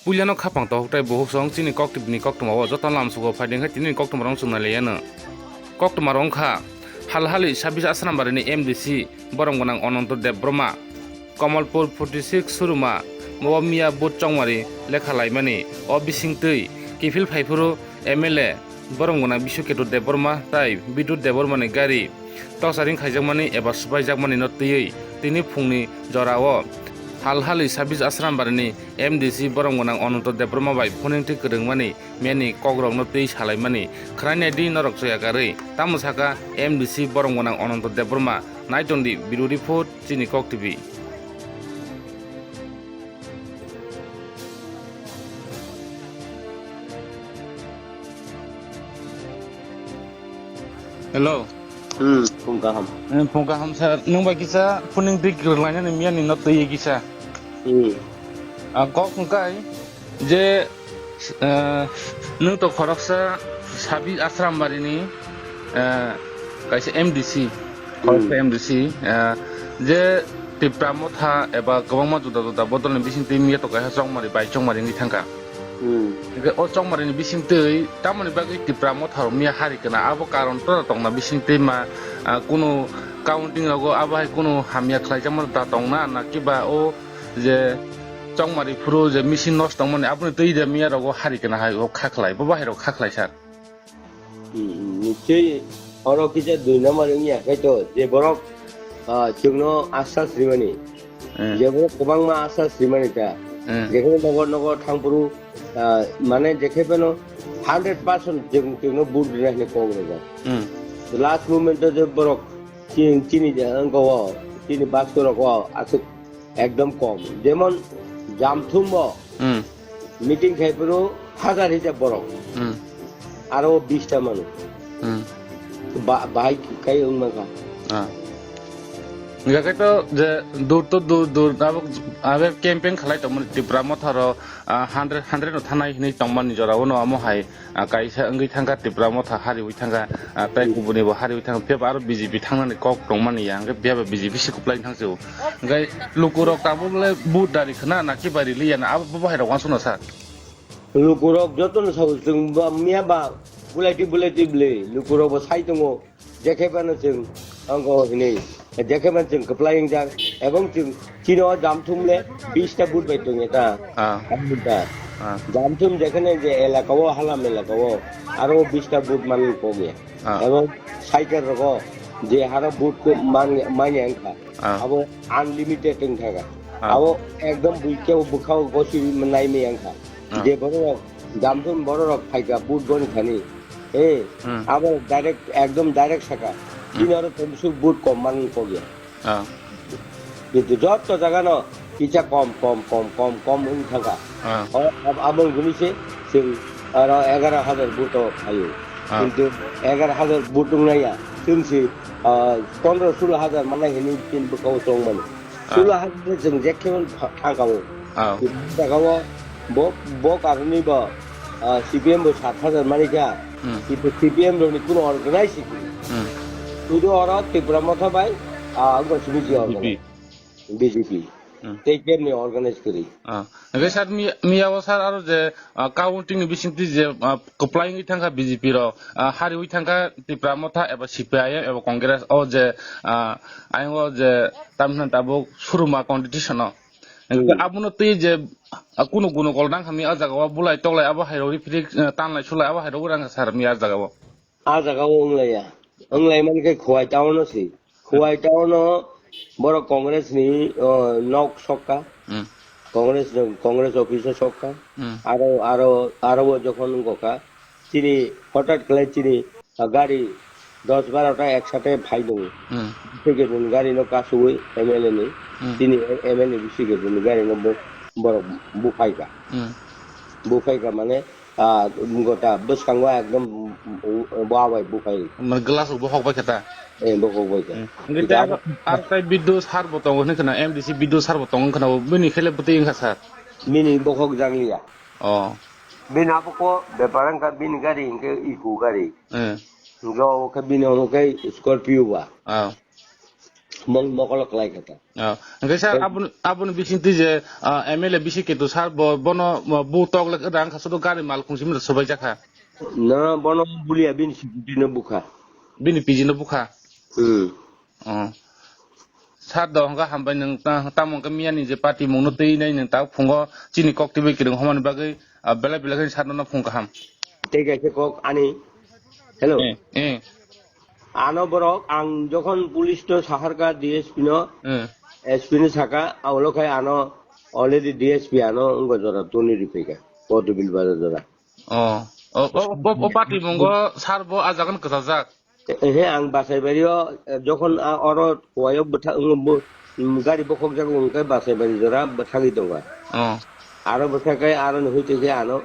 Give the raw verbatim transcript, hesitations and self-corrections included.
Puilano khapang tohok tei buhuk song chini koktwbini koktwmao joto lamsugo phaidi wngkhe tini koktwmarok chwng nailaiyano. Koktwmarok wngkha Halhali sabis Asrambari ni M D C borom gwnang Ananto Debbarma, Kamalpur forty six Suruma, o miya vote chongmari lekha laimani, o bisingtwi kiphil phaiphuru M L A borom gwnang Biswaketu Debbarma tai Bidut Debbarma ni gari tosaring khaijakmani eba supaijakmani no twiwi tini phungni jorao Halhali sabis Asrambari ni M D C borom gwnang Ananto Debbarma bai phuningtwi kwrwngmani miyani kokrokno twi salaimani khwnainai di norok choya karwi. Tamo saka M D C borom gwnang Ananto Debbarma, naitongdi Bureau Report, chini Kok T V. Hello. Hmm, phung kaham. Eh, phung kaham sir. Nwng bai kisa phuning dik rwlainani miyani no twi kisa. Hmm. Ah, kok hwnkhe je, eh, nwng to khoroksa Sabi Asrambari ni, eh, kaisa M D C, khoroksa Hmm. M D C, eh, je Tipra Motha eba kwbangma juda juda bodol ni bising twi miya to kaisa chongmari bai chongmari wngwi thangkha. Hmm. Hingke o chongmari ni bising twi tamoni bagwi Tipra Motha rok miya hari kana abo karon tora tongna bising twi ma, ah, kunu counting rogo abo hai kunu hamya khlai jakma da tongna na kiba o je chongmari phuru je machine nosto tongmani aboni twi de miya rogo hari kana hai o kha khlai bo bahai rok kha khlai sir. Hmm, hmm, nichoi oro kisa dui number wngya khe to je borok, ah, chwngno asas rimani. Hmm. Je borok kwbangma asas rimani ta. Hmm. Jekheno nogo nogo thangphuru, ah, mane jekhe phano hundred percent chwng, chwngno vote rina hwnwi kok rwjak. Hmm. Last moment o je borok chini, chini je wngkha o, chini baskorok o aswk ekdom kom. Jemon Jamthum o Hmm. meeting khai phuru hazar hisab borok. Hmm. Aro bish ta manu. Hmm. Ba-, bahai kai wng mankha. Ah. Hingkhe to je dur to dur, dur, abo, abo campaign khlai tongmani Tipra Motha rok, ah, hundred, hundred no thanai hinwi tongmani jora, uno amo hai, ah, kaisa wngwi thangkha Tipra Motha hariwi thangkha, ah, tei Hmm. kubuni bo hariwi thangkha, phiya ba aro B J P thangnani kok tongmani ya, hingkhe phiya ba B J P se kwplai thangsi o. Hingkhe lukurok tabuk le vote dari khna na kibai riliya na abo bo bahai rok wansukna sir. Lukurok jotono sao chwng ba miya ba bulaiti bulaiti bwlwi lukurok bo sai tongo. Jekhe phano chwng ongko hinwi, jekhe phano chwng kwplai wngjak, ebong chwng chini o Jamthum le bish ta vote bai tongya ta. Ah. Vote ta. Ah. Jamthum jekhene je elaka o, halam elaka o, aro bish ta vote manwi kok ya. Ah. Ebong cycle rogo je haro vote ko man, manya wngkha. Ah. Abo unlimited wngkha. Ah. Abo ekdom buikhe bwkhao gosi nai maya wngkha. Ah. Je borok Jamthum borok phaikha vote boni thani. Eh, Hmm. abo direct, ekdom direct saka. Hmm. Chini oro tongsu vote kom man kok ya. Ah. Kintu joto jaga no kisa kom, kom, kom, kom, kom wng thangkha. Ah. O, ab-, abo wngkha se chwng aro egaroh hazar vote o phaio. Ah. Kintu egaroh hazar vote wngnai ya. Chwng se, ah, pondro solo hazar manai hinwi chini bwkhao chong mano. Ah. Solo hazar chwng jekhe man pha-, thangkha o. Ah. Jaga o bo, bo karoni bo, ah, C P M bo sat hazar mani kha. Hmm. Kintu C P M rokni kuno organize se kwrwi. Hmm. Sudu oro Tipra Motha bai, ah, wngkha simi je B J P. Organize. B J P. Hmm. Tei kemni organize kwrwi. Ah. Hingke sir mi-, miya o sir aro je, ah, counting ni bisingtwi je, ah, kwplai wngwi thangkha B J P rok, ah, hariwi thangkha Tipra Motha eba C P I M eba Congress o je, ah, ayang o je tamhinani tabuk suruma competition o. Hmm. Abono twi je, ah, kunu kunu kol dang kha mi ah jaga o bulai toklai abo hai rok riprik, ah, tanlai sulai abo hai rok rang kha sir mi ah jaga o. Ah jaga o wnglaiya. Wnglai man khe Khowai town o se. Khowai town o borok Congress ni, oh, nok sokka. Hmm. Congress ni, Congress office o sokka. Hmm. Aro, aro, aro o jokhon wngkha, chini hothat khlai chini, ah, gari dos baro ta ek sate phai tongo. Hmm. Bisingtwi ni gari no kasugwi M L A ni, Hmm. chini M L A ni bisingtwi ni gari no bo-, borok buphai kha. Hmm. Buphai kha mane, ah, gota bwskango ekdom, mm, mm, bo abai buphai. Mane glass bo hok bai kha ta? Eh, bo hok bai kha. Hmm. Hingke Ita tei abo, abo ar tai Biddu sir bo tongo hinwi khna, M D C Biddu sir bo tongo hinwi khna, bini khe le bwtwi wngkha sir? Bini bokhok jakliya. Oh. Bini abo ko bepar wngkha, bini gari hingke Eeco gari. Eh. Hingke obo khe bini omo khe Scorpio ba. Ah. Mong mokolo klai kha ta. Oh, hwnkhe sir, Tei aboni, aboni bisingtwi je, ah, M L A bisi ketu sir bo, bono, bo tok le rang kha sudu gari mal khungsi mita sobai jakha. No, bono bulia bini sikiti no bukha. Bini piji no bukha. Hmm. Oh. Sir do hwnkha hambai nwng ta-, tamo hwnkha miyani je party mungno twi nai nwng ta phungo chini kok twi bai kwrwng homani bagwi, ah, belai belai khe sir no phung kaham. Tei kaisa kok ani. Hello. Eh, eh. Ano borok ang jokhon police to saharka D S P no, Hmm. S P no saka, aulo khai ano already D S P ano wngkha jora tuni ripaika, Kotobil bazar jora. Oh. O, o, o, o party mungo sir bo a jagan kwchajak. Ehe, ang Basaibari o, eh, jokhon a oro kuwayok bwtha-, wng bo, mm, gari bokhok jago wngkhe Basaibari jora bwthagwi tongo. Oh. Aro bwthakai aro ni hwitwi khe ano